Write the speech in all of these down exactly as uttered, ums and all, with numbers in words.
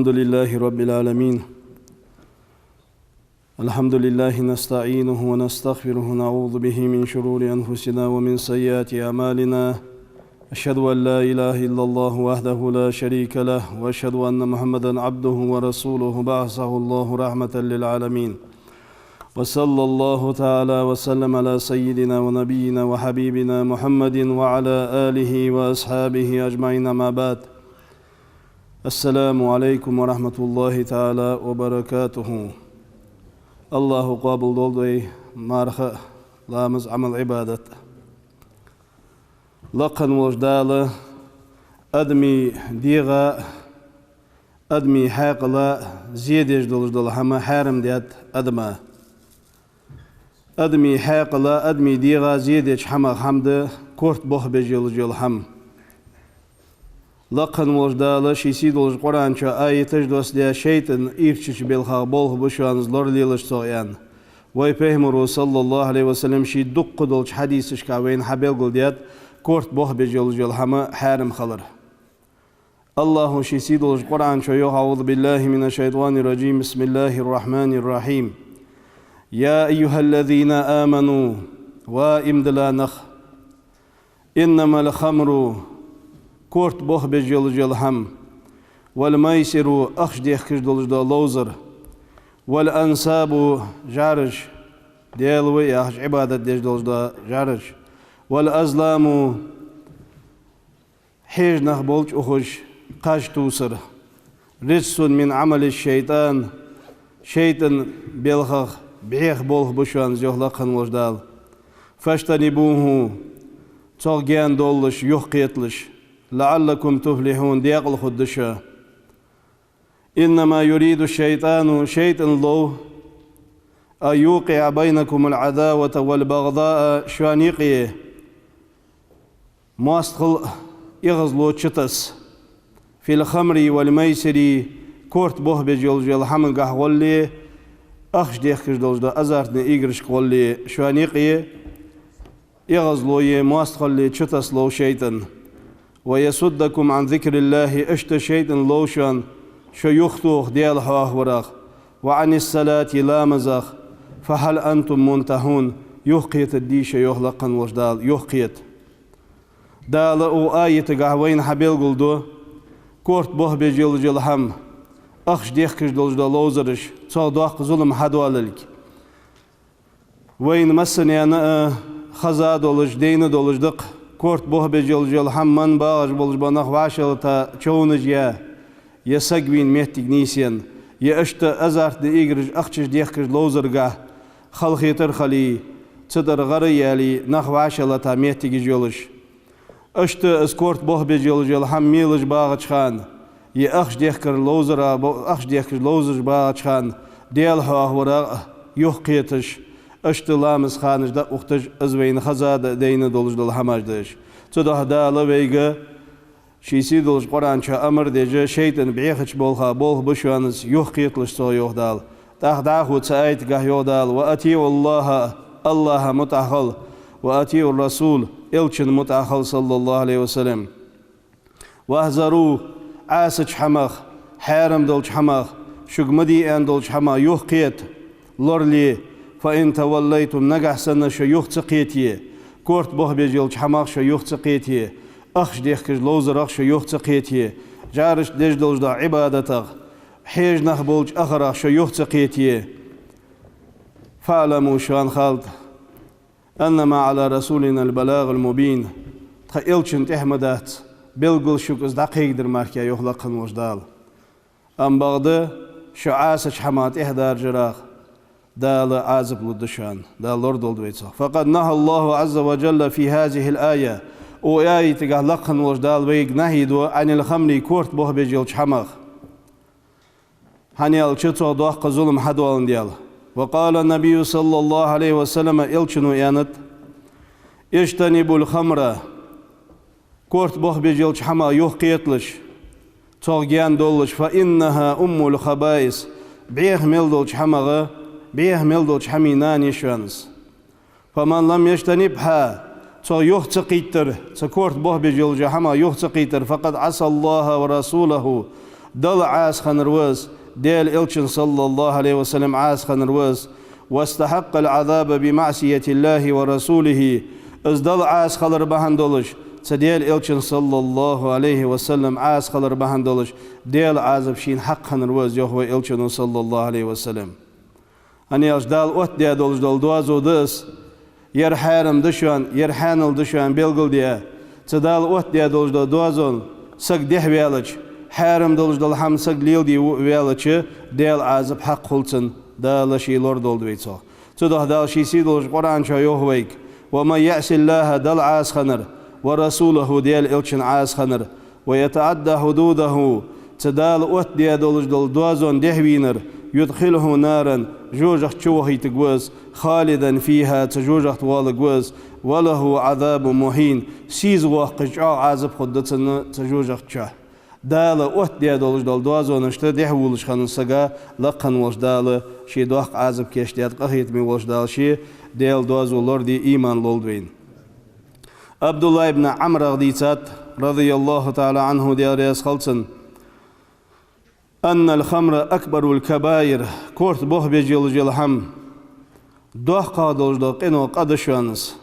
الحمد لله رب العالمين. الحمد لله نستعينه ونستغفره ونعوذ به من شرور أنفسنا ومن سيئات أعمالنا. أشهد أن لا إله إلا الله وحده لا شريك له، وأشهد أن محمدا عبده ورسوله بعثه الله رحمة للعالمين. وصلى الله تعالى وسلم على سيدنا ونبينا وحبيبنا محمد وعلى آله وأصحابه أجمعين، أما بعد. السلام عليكم ورحمة الله تعالى وبركاته. АллахӀа къоабал долда вай марха, ламаз, Ӏамал, Ӏибадат. Лакха волча Дала адамий дегӀа, адамий хьаькъала зе деш долаш дола хӀама хьарам даьд адама. Адамий хьаькъала, адамий дегӀа зе деча хӀамах хӀама да корта бохабеш йолаш йола хӀама. Лакха волча Дала ший сий долча Къуръан чу аяташ доссадаь, шайтӀан ийрчача балхах болх бу шоана из лоралелаш цох аьнна. Вай Пайхамаро, صلى الله عليه وسلم, ший дукха долча хьадисашка вайна хьабелгалдаьд корта бохабеш йолаш йола хӀама хьарам хилар. АллахӀа ший сий долча Къуръан чу йоах: أعوذ بالله من الشيطان الرجيم. بسم الله الرحمن الرحيم. يا أيها الذين آمنوا, ва иман дилла нах, إنما الخمر, корта бохабеш йолаш йола хӀама, والميسر, ахча дехкаш долаш дола ловзар, والأنصاب, жӀараш, Даьла ва яхаш Ӏибадат деш долаш дола жӀараш, والأزلام, хьежа нах болча ухаш кхаж тувсар, رجس من عمل الشيطان, шайтӀан балхах бӀеха болх бу шоана из, йоах лакха волча Дала. فاجتنبوه, цох гаьна довлалаш, юхакхеталаш, لعلكم تفلحون, даькъала хургда шо. إنما يريد الشيطان, шайтӀан лов, أن يوقع بينكم العداوة والبغضاء, шоана юкъе моастагӀал а, эгӀазло чутасса, في الخمر والميسر, корта бохабеш йолаш йола хӀамангахь гӀолла, ахча дехкаш долаш дола азартни играшка гӀолла шоана юкъе эгӀазло е моастагӀал чутасса лов шайтӀан. ويصدكم عن ذكر الله, иштта шайтӀан лов шоана шо юхатоха Даьла хьоахаварах, وعن الصلاة, ламазах, فهل أنتم منتهون, юхакхетаргдий шо, йоах лакха волча Дала, юхакхета. Дала укх аятагахь вайна хьабелгалду корта бохабеш йолаш йола хӀама, ахча дехкаш долаш дола ловзараш, цох доккха зулам хьадоалалга. Вайна массанена а хеза долаш, дайна долаш да-кх, корта бохабеш йолаш йола хӀама, ман багӀаш болаш бола нах вӀашагӀлета човнаш я, е саг вийна моттиг нийсъенна, е иштта азартни играш, ахчаш дехкаш ловзаргахь халахетар хиле, цу тӀара гӀар а яьле, нах вӀашагӀлета моттигаш йолаш. Иштта из корта бохабеш йолаш йола хӀама мелаш багӀача хана, е ахча дехкар ловзара бо-, ахча дехкаш ловзаш багӀача хана, Даьла хьоахаварах юхакхеташ, иштта ламаза ханаш дӀаухташ, из вайна хеза да, дайна долаш дола хӀамаш да уж. Цудухьа Дала вайга ший сий долча Къуръан чу амар деш, шайтӀан бӀехача балхах болх бу шоана из, юхакхеталаш цох, йоах Дала. ТӀаккха дӀахо цу аятагахь йоах Дала: وأطيعوا الله, АллахӀа мутӀахьа хила, وأطيعوا الرسول, Элчанна мутӀахьа хила, صلى الله عليه وسلم. واحذروا, Ӏесача хӀамах, хьарам долча хӀамах, шуга ма де аьнна долча хӀамах юхакхета, лорале. فإن توليتم, нагахь санна шо юха ца кхете, корта бохабеш йолча хӀамах шо юха ца кхете, ахча дехкаш ловзарах шо юха ца кхете, жӀарашта деш долаш дола Ӏибадатах, хьежа нах болча ахарах шо юха ца кхете, فاعلموا, шоана халда, أنما على رسولنا البلاغ المبين, тха Элчанна тӀехьа ма дац белггала шуга из дӀакхайкадар мара, йоах лакха волча Дала. Амма бакъда, шо Ӏесача хӀамах тӀехьадаржарах Дала Ӏазап лургда шоана, Дала лорадолда вай цох. فقد نهى الله عز وجل في هذه الآية, укх аятагахь лакха волча Дала вайга нахьи ду عن الخمر, корта бохабеш йолча хӀамах. ХӀана аьлча, цох доккха зулам хьадоаладаьд. وقال النبي صلى الله عليه وسلم, Элчано аьннад: اجتنبوا الخمر, корта бохабеш йолча хӀамах юхакхеталаш, цох гаьна довлалаш, فإنها أم الخبائث, бӀеха мел долча хӀамах, бӀеха мел долча хӀамий нана я шоана из. فمن لم يجتنبها, цох юха ца кхийттар, цу корта бохабеш йолча хӀамах юха ца кхийттар, فقد عصى الله ورسوله, Далла Ӏаса хиннар ва из, Даьла Элчанна, صلى الله عليه وسلم, Ӏаса хиннар ва из. واستحق العذاب بمعصية الله ورسوله. Из Далла Ӏаса хилар бахьан долаш, цу Даьла Элчанна, صلى الله عليه وسلم, Ӏаса хилар бахьан долаш, Даьла Ӏазап шийна хьакъ хиннар ва из, йоах вай Элчано, صلى الله عليه وسلم. ХӀана аьлча Дала оттадаь долаш дола доазув да из. Ер хьарам да шоана, ер хьанал да шоана белгалдаь. Цу Дала оттадаь долаш дола доазон саг дехьаваьлча, хьарам долаш дола хӀама саг леладе ваьлча, Даьла Ӏазап хьакъ хул цунна, Дала ший лорадолда вай цох. Цудухьа Дала ший сийдолча Къуръан чу йоах вайга: ومن يعص الله, Далла Ӏаса хиннар, ورسوله, Даьла Элчанна Ӏаса хиннар, ويتعد حدوده, цу Дала оттадаь долаш дола доазон дехьавийнар, يدخله نارا, жожагӀате чувахийтаргва из, خالدا فيها, цу жожагӀате воалларгва из, وله عذاب مهين, сийсаза воаккхаш чӀоагӀа Ӏазап хургда цунна цу жожагӀате чу. Дала оттадаь долаш дола доазонашта дехьавувлаш хинна сага лакха волча Дала ший доккха Ӏазап кийчдаьд, къахетаме волча Дала ший Даьла доазув лораде иман лолда вайна. Ӏабдуллахь ибн Ӏамрах дийцад, رضي الله تعالى عنه, Даьла раьза хилва цунна: أن الخمر أكبر الكبائر, корта бохабеш йолаш йола хӀама доккхагӀа долаш дола къинош къа да шоана из.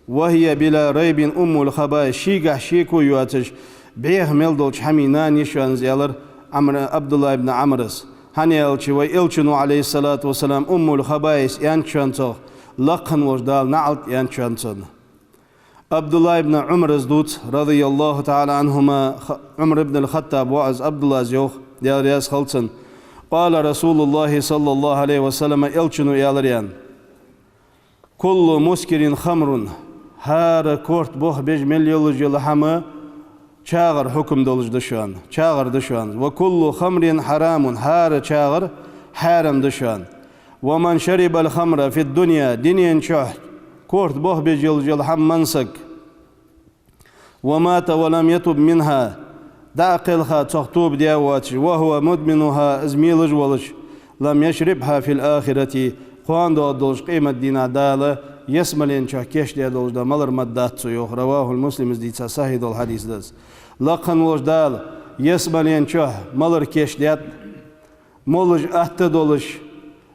وهي بلا ريب أم الخبائث, шийгахьа шеко йоацаш, бӀеха мел долча хӀамий нана я шоана из, аьлар Ӏамр-, Ӏабдуллахь ибн Ӏамрас. ХӀана аьлча вай Элчано, عليه الصلاة والسلام, أم الخبائث аьннад шоана цох, лакха волча Дала наӀалт аьннад шоана цунна. Ӏабдуллахь ибн Ӏумарас дувц, رضي الله تعالى عنهما, Х-, Ӏумар ибн аль-Хаттаба воӀас Ӏабдуллас йоах, Даьла раьза хилва цунна: قال رسول الله صلى الله عليه وسلم, Элчано аьлар, аьнна: كل مسكر خمر, хӀара корта бохабеш мел йолаш йола хӀама чагӀара хьукам долаш да шоана, чагӀар да шоана. وكل خمر حرام, хӀара чагӀар хьарам да шоана. ومن شرب الخمر في الدنيا, дунен чухь корта бохабеш йолаш йола хӀама менна саг, ومات ولم يتب منها, дӀа а кхелха цох тоба даь а воацаш, وهو مدمنها, из мелаш а волаш, لم يشربها في الآخرة, кхоана доагӀаш долча къематдийнахьа Дала ялсмален чухь кийчдаь долаш дола малар маддац цо, йоах. رواه مسلم, из дийца сахьихь дола хьадис да из. Лакха волча Дала ялсмален чухь малар кийчдаьд, моллаш атта долаш,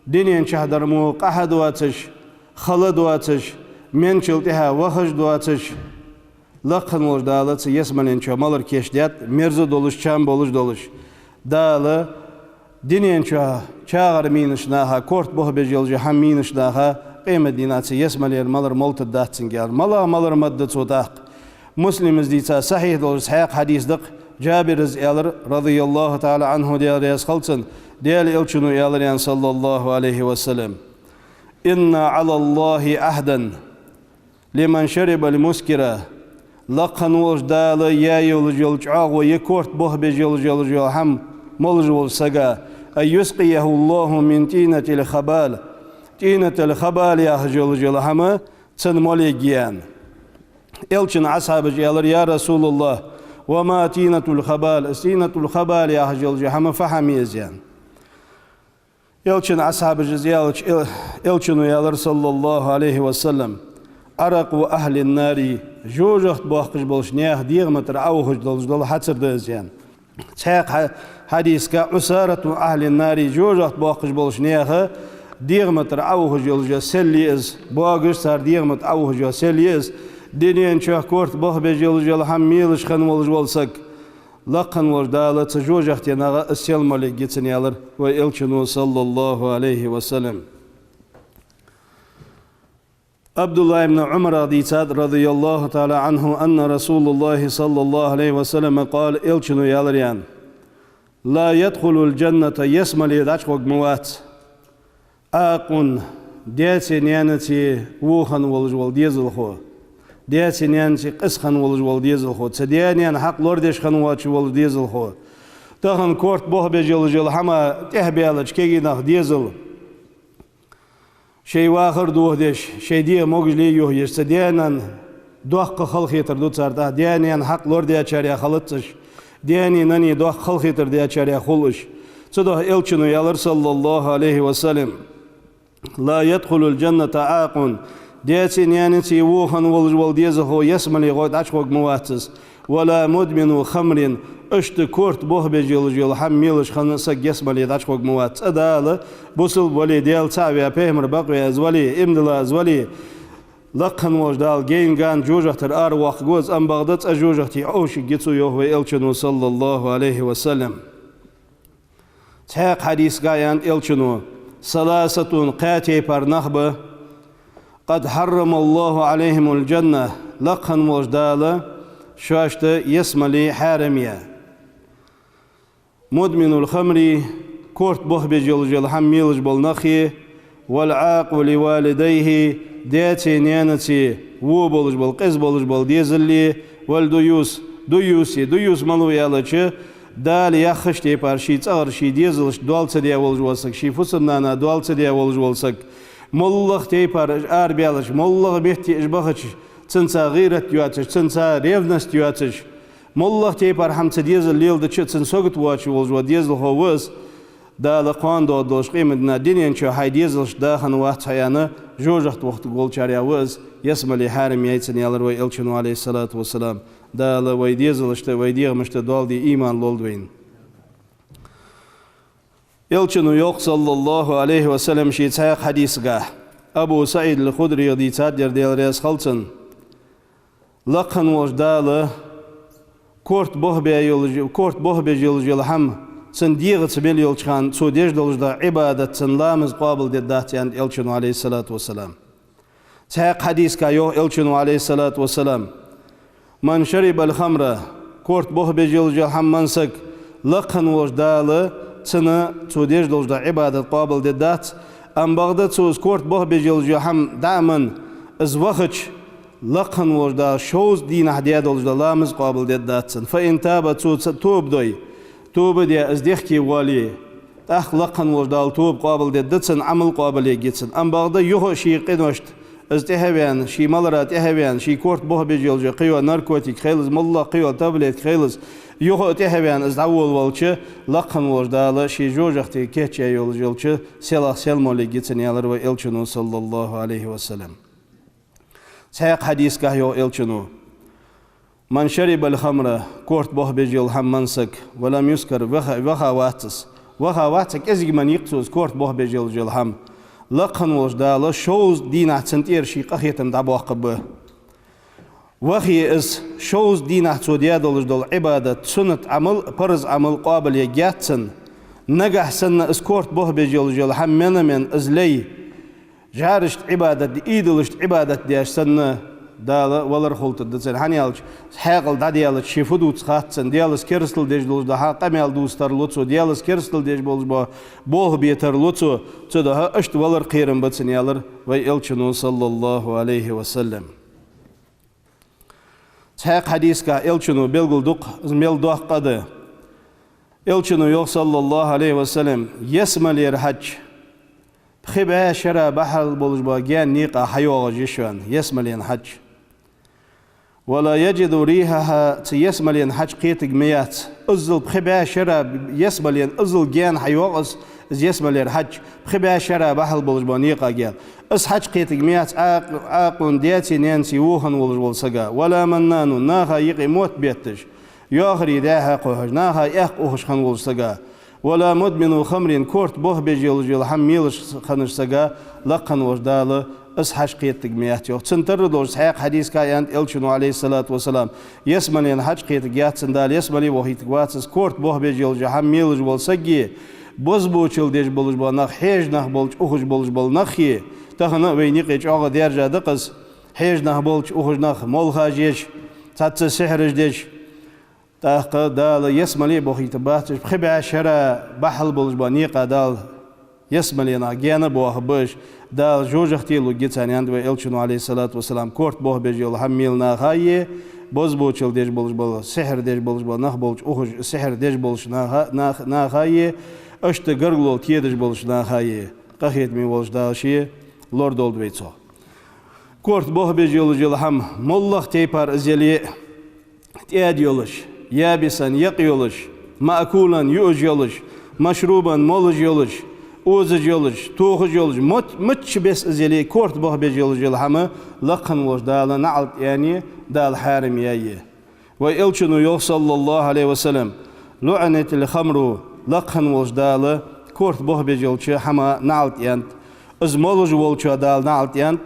дунен чухь дар мо къахьа доацаш, хала доацаш, менначул тӀехьа вахаш доацаш, лакха волча Дала цу ялсмален чухь малар кийчдаьд, мерза долаш, чам болаш долаш. Дала дунен чухь чагӀар мийнаш наха, корта бохабеш йолаш йола хӀама мийнаш наха къематдийнахьа цу ялсмалера малар молийтаргдац цунга, аьлар. МалагӀа малар мадда цо тӀаккха? Муслима из дийца сахьихь долаш цхьаькха хьадис да-кх, Джабира аьлар, رضي الله تعالى عنه, Даьла раьза хилва цунна, Даьла Элчано аьлар, аьнна, صلى الله عليه وسلم: إن على الله عهدا لمن شرب المسكر, лакха волча Дала яь йолаш йола чӀоагӀо я корта бохабеш йолаш йола хӀама молаш волча сага, أن يسقيه الله من طينة الخبال, тӀийнатул хабал яхаш йолаш йола хӀама цунна молаергья, аьнна. Элчан асхьабаша аьлар: يا رسول الله، وما طينة الخبال؟ Из тӀийнатул хабал яхаш йола хӀама фу хӀама я из, аьнна. Элчан асхьабаша из аьлча, Эл-, Элчано аьлар, صلى الله عليه وسلم: عرق أهل النار, жожагӀате боаккхаш болча наьха дегӀа тӀара Ӏоухаш долаш дола хьацар да из, аьнна. Цхьаькха хьа-, хьадиса тӀа: عصارة أهل النار, жожагӀате боаккхаш болча наьха дегӀа тӀара Ӏоухаш йолаш йола сел я из, богаш цар дегӀа тӀа Ӏоухаш йола сел я из, дунен чухь корта бохабеш йолаш йола хӀама мелаш хинна волаш вола саг. Лакха волча Дала цу жожагӀатенах из сел молаергья цунна, аьлар вай Элчано, صلى الله عليه وسلم. Ӏабдуллахь ибн Ӏумарах дийцад, رضي الله تعالى عنه, أن رسول الله صلى الله عليه وسلم قال, Элчано аьлар, аьнна: لا يدخل الجنة, ялсмале дӀачугӀоргвац, عاق, даьцеи наьнацеи во хинна волаш вола дезалхо, даьцеи наьнацеи къиза хинна волаш вола дезалхо, цу даь-наьна хьакъ лорадеш хинна воацаш вола дезалхо. Тахан корта бохабеш йолаш йола хӀама тӀехбаьлча кегий нах, дезал, шоай вахар дохадеш, шоай дегӀа могашал юхаеш, цу даь-наьна доккха халахетар ду цар тӀа, даь-наьна хьакъ лорадаьчарех хилац уж, даьнеи наннеи доккха халахетар даьчарех хул уж. Цудухьа Элчано аьлар, صلى الله عليه وسلم: لا يدخل الجنة عاق, Даьцеи наьнацеи во хинна волаш вола дезалхо ялсмале гӀой дӀачухург ма вац из. ولا مدمن خمر, иштта корта бохабеш йолаш йола хӀама мелаш хинна саг ялсмале дӀачухург ма вац. ЦӀа Дала бусалба вале, Даьла цаӀ ваь, пайхамар бакъваь из вале, иман дилла из вале, лакха хинна волча Дала гейна-гана жожагӀатера аравоаккхаргва из, амма бакъда цӀа жожагӀате Ӏовшаргья цо, йоах вай Элчано, صلى الله عليه وسلم. Цхьаькха хьадисагахь аьннад Элчано: ثلاثة, кхаь тайпара нах ба, قد حرم الله عليهم الجنة, лакха хинна волча Дала шоашта ялсмале хьарам яь. مدمن الخمر, корта бохабеш йолаш йола хӀама мелаш бола нахи, والعاق لوالديه, даьцеи наьнацеи во болаш бола, къиза болаш бола дезали, والديوث, дуюси, дуюс малув аьлча, Дала яххача тайпара ший цӀагӀара, ший дезалашта доал ца даь волаш вола саг, ший фусам-нана доал ца даь волаш вола саг, моллагӀа тайпара арабаьлча, моллагӀа метте уж бахача, цунца гӀийрат йоацаш, цунца ревность йоацаш, моллагӀа тайпара хӀама цу дезала леладича а цунна сагота воацаш волаш вола дезалхо ва из. Дала кхоана доагӀаш долча къематдийнахьа дунен чу хьай дезалашта да хинна вац хьо аьнна, жожагӀате вахийтаргволчарех ва из, ялсмале хьарам яьй цунна, аьлар вай Элчано, عليه الصلاة والسلام. Дала вай дезалашта, вай дегӀамашта доал де иман лолда вайна. Элчано йоах, صلى الله عليه وسلم, ший цхьаькха хьадисагахь, Абу СаӀид ал-Худрига дийцад, Даьла раьза хилва цунна: лакха хинна волча Дала корта бохабеш йолаш, корта бохабеш йолаш йола хӀама цун дегӀаца мел йолча хана цо деш долаш дола Ӏибадат, цун ламаз къоабалдергдац, аьннад Элчано, عليه الصلاة والسلام. Цхьаькха хьадисагахь йоах Элчано, عليه الصلاة والسلام: من شرب الخمر, корта бохабеш йолаш йола хӀама менна саг, лакха хинна волча Дала цунна цо деш долаш дола Ӏибадат къоабалдергдац, амма бакъда цо из корта бохабеш йолаш йола хӀама дӀа а менна, из вахача, лакха хинна волча Дала шовзткъа дийнахьа даь долаш дола ламаз къоабалдергдац цун. فإن تاب, цо ца тоба дой, тоба даь из дехке воале, тӀаккха лакха хинна волча Дала тоба къоабалдергда цун, Ӏамал къоабалъергья цун. Амма бакъда юха а ший къиношта из тӀехьаваьнна, ший малара тӀехьаваьнна, ший корта бохабеш йолаш йола кхыйола наркотик хилар из, моллагӀа кхыйола таблетка хилар из, юха а тӀехьаваьнна из дӀаволавелча, лакха хинна волча Дала ший жожагӀате кийчъяь йолаш йолча селах сел молаергья цун, аьлар вай Элчано, صلى الله عليه وسلم. Цхьаькха хьадисагахь йоах Элчано: من شرب الخمر, корта бохабеш йола хӀама менна саг, ولم يسكر, ваха, ваха вац из, ваха вац, кӀезига менна йи-кх цо из корта бохабеш йолаш йола хӀама, лакха хинна волча Дала шовзткъа дийнахьа цунна тӀера ший къахетам дӀабоаккхаргба. Вахе из, шовзткъа дийнахьа цо даь долаш дола Ӏибадат, суннат Ӏамал, парз Ӏамал къоабалъергьяц цун. Нагахь санна из корта бохабеш йолаш йола хӀама менна-менна из лай, жӀарашта Ӏибадат де, идолашта Ӏибадат деш санна, Дала валар хулийтаргда цун. ХӀана аьлча, хьаькъал дӀадаьлча, ше фу дувц хац цунна, Даьлаца керастал деш долаш дола хӀама къамаьл дувца тарлу цо, Даьлаца керастал деш болаш бола болх бе тарлу цо, цудухьа иштта валар кхерам ба цун, аьлар вай Элчано, صلى الله عليه وسلم. Цхьаькха хьадисагахь Элчано белгалду-кх, из мел доккха къа да. Элчано йоах, صلى الله عليه وسلم, ялсмалера хьаж пхи бӀаь шера бахьал болаш бола гаьна никъа хьайоагӀаш я шоана, ялсмален хьаж. ولا يجد ريحها, цу ялсмален хьаж кхетарг ма яц. Иззал пхи бӀаь шера ялсмален иззал гаьна хьайоагӀа из, из ялсмалера хьаж, пхи бӀаь шера бахьал болаш бола никъа гаьна. Из хьаж кхетарг ма яц عاق, عاق, даьцеи наьнацеи во хинна волаш волча сага, ولا منان, наха юкъе мотт бетташ, йоахаре дӀа-хьа кхухьаш, наха эккха ухаш хинна волча сага, ولا مدمن خمر, корта бохабеш йолаш йола хӀама мелаш хиннача сага лакха хинна волча Дала из хьаж кхетарг ма яц, йоах. Цунна тара долаш цхьаькха хьадисагахь аьннад Элчано, عليه الصلاة والسلام: ялсмален хьаж кхетарг яц цунна Дала, ялсмале вохийтаргвац из, корта бохабеш йолаш йола хӀама мелаш волча сага бозбуунчал деш болаш бола нах, хьежа нах болча ухаш болаш бола нахи, тахан а вайна юкъе чӀоагӀа даьржа да-кх из, хьежа нах болча ухаш нах, молхаш еш, цхьацца сихьраш деш, тӀаккха Дала ялсмале а бохийтаргбац уж, пхи бӀаь шера бахьал болаш бола никъа Дала ялсмаленах гаьна а боахаргба уж, Дала жожагӀате лургья царна, аьннад вай Элчано, عليه الصلاة والسلام, корта бохабеш йола хӀама мела нахаи, бозбуунчал деш болаш бола, сихьр деш болаш бола нах болча ухаш, сихьр деш болча наха-, нах-, нахаи, иштта гаргало тедаш болча нахаи. Къахетаме волча Дала ше лорадолда вай цох. Корта бохабеш йолаш йола хӀама, моллагӀа тайпара из яле а, тӀаьда йолаш, يابسا, екъа йолаш, مأكولا, юаш йолаш, مشروبا, молаш йолаш, озаш йолаш, тохаш йолаш, мот-, мичча беса из яле, корта бохабеш йолаш йола хӀама лакха волча Дала наӀалт аьнна, Дала хьарам яьй. Вай Элчано йоах, صلى الله عليه وسلم: «لعنت الخمر», лакха волча Дала корта бохабеш йолча хӀаман наӀалт аьннад. Из молаш волчоа Дала наӀалт аьннад,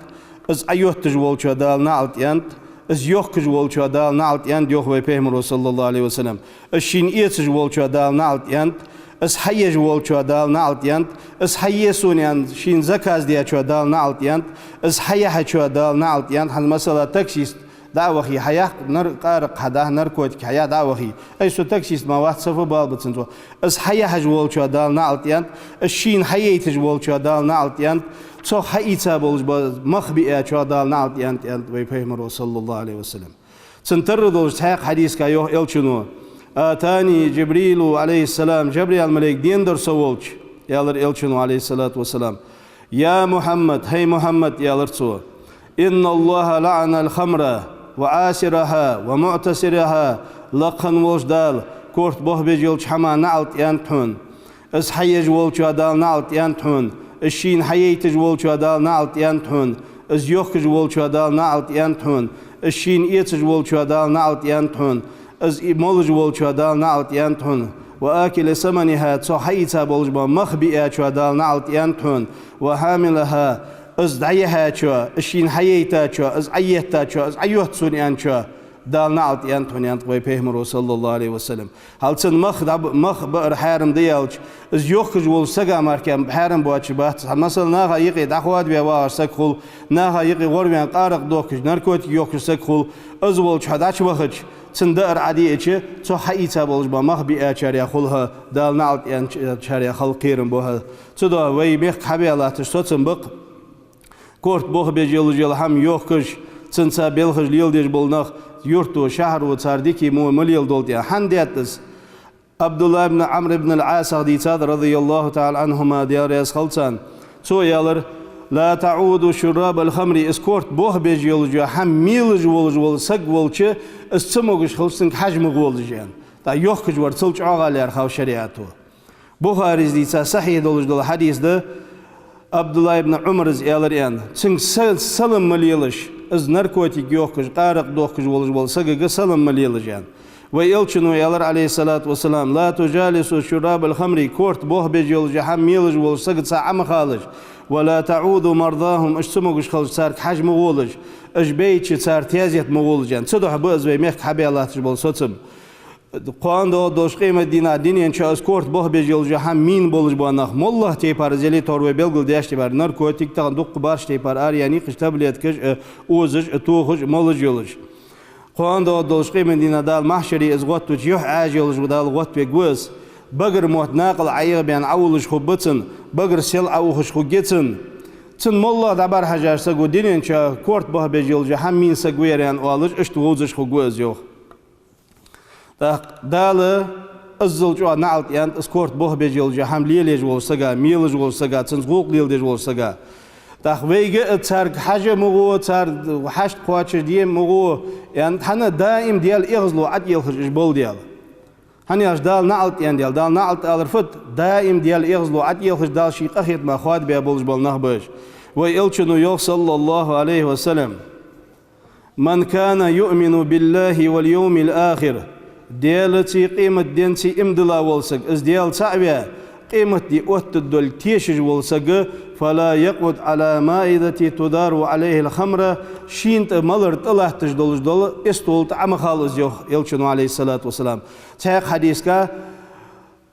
из Ӏойотташ волчоа Дала наӀалт аьннад, из йохкаш волчоа Дала наӀалт аьннад, йоах вай Пайхамаро, صلى الله عليه وسلم. Из шийна эцаш волчоа Дала наӀалт аьннад, из хьаеш волчоа Дала наӀалт аьннад, из хьае сона аьнна, шийна заказ даьчоа Дала наӀалт аьннад, из хьаяхьачоа Дала наӀалт аьннад. ХӀанз, масала, таксист дӀа а вахе, хьаяккха, нар-, къаракъ хьадахьа, наркотик хьаяхьа дӀа а вахе, ай, со таксист ма вац, са фу бала ба цунца. Из хьаяхьаш волчоа Дала наӀалт аьннад, из шийна хьаяйташ волчоа Дала наӀалт аьннад, цох хьаийца болаш бола мах биачоа Дала наӀалт аьннад, аьннад вай Пайхамаро, صلى الله عليه وسلم. Цун тарра долча цхьаькха хьадисага йоах Элчано: «أتاني جبريل عليه السلام», Жабраил малейк деннадар со волча, аьлар Элчано, عليه الصلاة والسلام: «يا محمد», хӀай Мухьаммад, аьлар цо, «إن الله لعن الخمر وعاصرها ومعتصرها», лакха волча Дала корта бохабеш йолча хӀаман наӀалт аьннад хьона. Из хьаеш волчоа Дала наӀалт аьннад хьона, из шийна хьаяйташ волчоа Дала наӀалт аьннад хьона, из йохкаш волчоа Дала наӀалт аьннад хьона, из шийна эцаш волчоа Дала наӀалт аьннад хьона, из и молаш волчоа Дала наӀалт аьннад хьона, «وآكل ثمنها», цох хьаийца болаш бола мах биачоа Дала наӀалт аьннад хьона, «وحاملها», из дӀаяхьачоа, из шийна хьаяйтачоа, из Ӏоеттачоа, из Ӏойотт сона аьнначоа Дала наӀалт аьннад хьона, аьннад вай Пайхамаро, صلى الله عليه وسلم. Хьал цун мах дӀа-, мах баар хьарам да аьлча, из йохкаш волча сага мара хьарам боацаш бац. Хьа, масала, наха юкъе дӀахоадаваь вагӀаш саг хул, наха юкъе гӀорваьнна къаракъ дохкаш, наркотик йохкаш саг хул, из волча хьо дӀачувахача, цун даар Ӏодеача, цох хьаийца болаш бола мах биачарех хул хьо, Дала наӀалт аьнначарех хила кхерам бу хьа. Цудухьа вай мехка хьабаь латташ соцам ба-кх корта бохабеш йолаш йола хӀама йохкаш, цунца белхаш леладеш бола нах, юрто, шахьаро цар дика мо ма леладолда аьнна. ХӀана даьд из? Ӏабдуллахь ибн Ӏамр ибн аль-Ӏасах дийцад, رضي الله تعالى عنهما, Даьла раьза хилва царна. Цо аьлар: «لا تعودوا شراب الخمر», из корта бохабеш йолаш йола хӀама мелаш волаш вола саг волча, из ца могаш хилча, цунга хьажа ма гӀолаш, аьнна. ТӀаккха йохкаш вар цул чӀоагӀа лаьрхӀав шариӀато. Бухарис дийца сахьихь долаш дола хьадис да, Ӏабдуллахь ибн Ӏумара аьлар аьнна: «Цунга са-, салам ма лелаш, из наркотик йохкаш, къаракъ дохкаш волаш вола сагага салам ма лелаш», аьнна. Вай Элчано аьлар, عليه الصلاة والسلام: «لا تجالسوا شراب الخمر», корта бохабеш йолаш йола хӀама мелаш волча сагаца Ӏо ма халаш, «ولا تعودوا مرضاهم», уж ца могаш хилча, царга хьажа ма гӀолаш, уж бейча, цар тезет ма гӀолаш, аьнна. Цудухьа ба из вай мехка хьабаь латташ бола соцам. Кхоана доагӀаш долча къематдийнахьа дунен чу из корта бохабеш йолаш йола хӀама мийна болаш бола нах, моллагӀча тайпара из яле а, тхьовра вай белгалдаьча тайпара, наркотик, тахан дуккха бархӀ тайпара араяьнна йикхаш, таблеткаш а, озаш а, тохаш а, молаш йолаш. Кхоана доагӀаш долча къематдийнахьа Дала махьшаре из гӀоттавича, юхь Ӏаьржа йолаш Дала гӀоттавергва из. Багара мотт накъал Ӏоэгабаьнна Ӏоуллаш хургба цун, багара сел Ӏоухаш хургья цун. Цун моллагӀа дӀабӀарахьежача саго дунен чу корта бохабеш йолаш йола хӀама мийна саг ва ер аьнна оалаш, иштта вовзаш хургва из, йоах. ТӀаккха Дала иззал чӀоагӀа наӀалт аьннад из корта бохабеш йолаш йола хӀама лелаеш волча сага, мелаш волча сага, цунца гӀулакх леладеш волча сага. ТӀаккха вайга а царга хьажа ма гӀо, цар хьашт кхоачашде ма гӀо, аьнна, хӀана, даим Даьла эгӀазло ӀотӀаелхаш уж бола дела. ХӀана аьлча Дала наӀалт аьнна дела. Дала наӀалт алар фуд? Даим Даьла эгӀазло ӀотӀаелхаш, Дала ший къахетама хоадабаь болаш бола нах ба уж. Вай Элчано йоах, صلى الله عليه وسلم: «من كان يؤمن بالله واليوم الآخر», Даьлацеи къематденцеи иман дилла вола саг, из Даьла цаӀ а ваь, къематди оттадолга тешаш вола саг, «فلا يقعد على مائدة تدار عليه الخمر», шийна тӀа малар тӀалатташ долаш дола истол тӀа Ӏо ма хала из, йоах Элчано, عليه الصلاة والسلام. Цхьаькха хьадисага,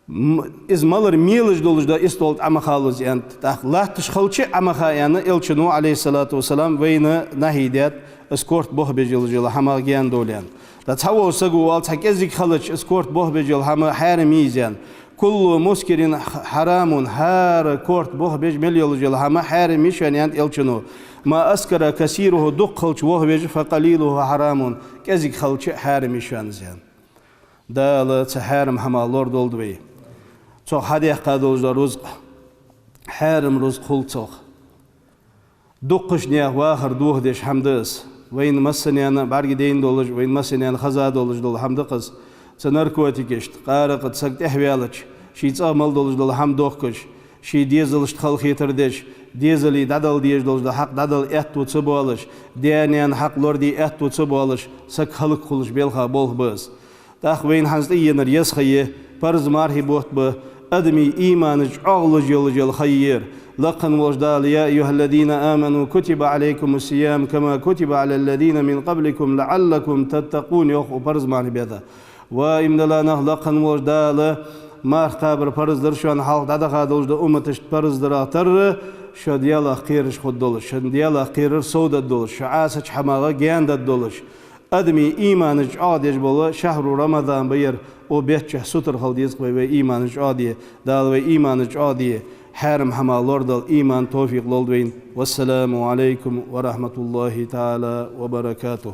м-, из малар мелаш долаш дола истол тӀа Ӏо ма хала из, аьннад. ТӀаккха латташ хилча а Ӏо ма ха, аьнна, Элчано, عليه الصلاة والسلام, вайна нахьи даьд, из корта бохабеш йолаш йола хӀамах гаьна довла, аьнна. ТӀаккха цхьаволча саго оал, цхьа кӀезига хилча, из корта бохабеш йола хӀама хьарам я из, аьнна. «كل مسكر حرام», хӀара корта бохабеш мел йолаш йола хӀама хьарам я шоана, аьннад Элчано. «ما أسكر كثيره», дукха хилча вохавеш, «فقليله حرام», кӀезига хилча а хьарам я шоана из, аьнна. Дала цу хьарам хӀамах лорадолда вай. Цох хьадаьккха долаш дола рузкъа хьарам рузкъа хул цох. Дуккхача наьха вахар дохадеш хӀама да из. Вайна массанена бӀаргадайна долаш, вайна массанена хеза долаш дола хӀама да-кх из. Цу наркотикашта, къаракъа саг тӀехваьлча, ший цӀагӀа мел долаш дола хӀама дохкаш, ший дезалашта халахетар деш, дезалий дӀадала дезаш долаш дола хьакъ дӀадала аьттув ца боалаш, даь-наьна хьакъ лораде аьттув ца боалаш, саг хӀалакхулаш белха болх ба из. ТӀаккха вайна хӀанз тӀаенар еза ха я, парз мархий бутт ба, адамий иманаш чӀоагӀлуш йолаш йола ха я ер. Лакха волча Дала: «يا أيها الذين آمنوا كتب عليكم الصيام كما كتب على الذين من قبلكم لعلكم تتقون», йоах укх парз мархий бетта. Ва иман дилла нах, лакха волча Дала марха кхабар парз дир шоана хьалха дӀадаха долаш долча умматашта парз дарах тарра, шо Даьлах кхераш хургдолаш, шо Даьлах кхерар совдаргдолаш, шо Ӏасача хӀамах гаьнадергдолаш. Адамий иманаш чӀоагӀдеш бола шахӀру Рамадан ба ер, укх бетта чухь сутара хила деза-кх вай, вай иманаш чӀоагӀде. Дала вай иманаш чӀоагӀде, хьарам хӀамах лорадала иман, товфикъ лолда вайна. والسلام عليكم ورحمة الله تعالى وبركاته.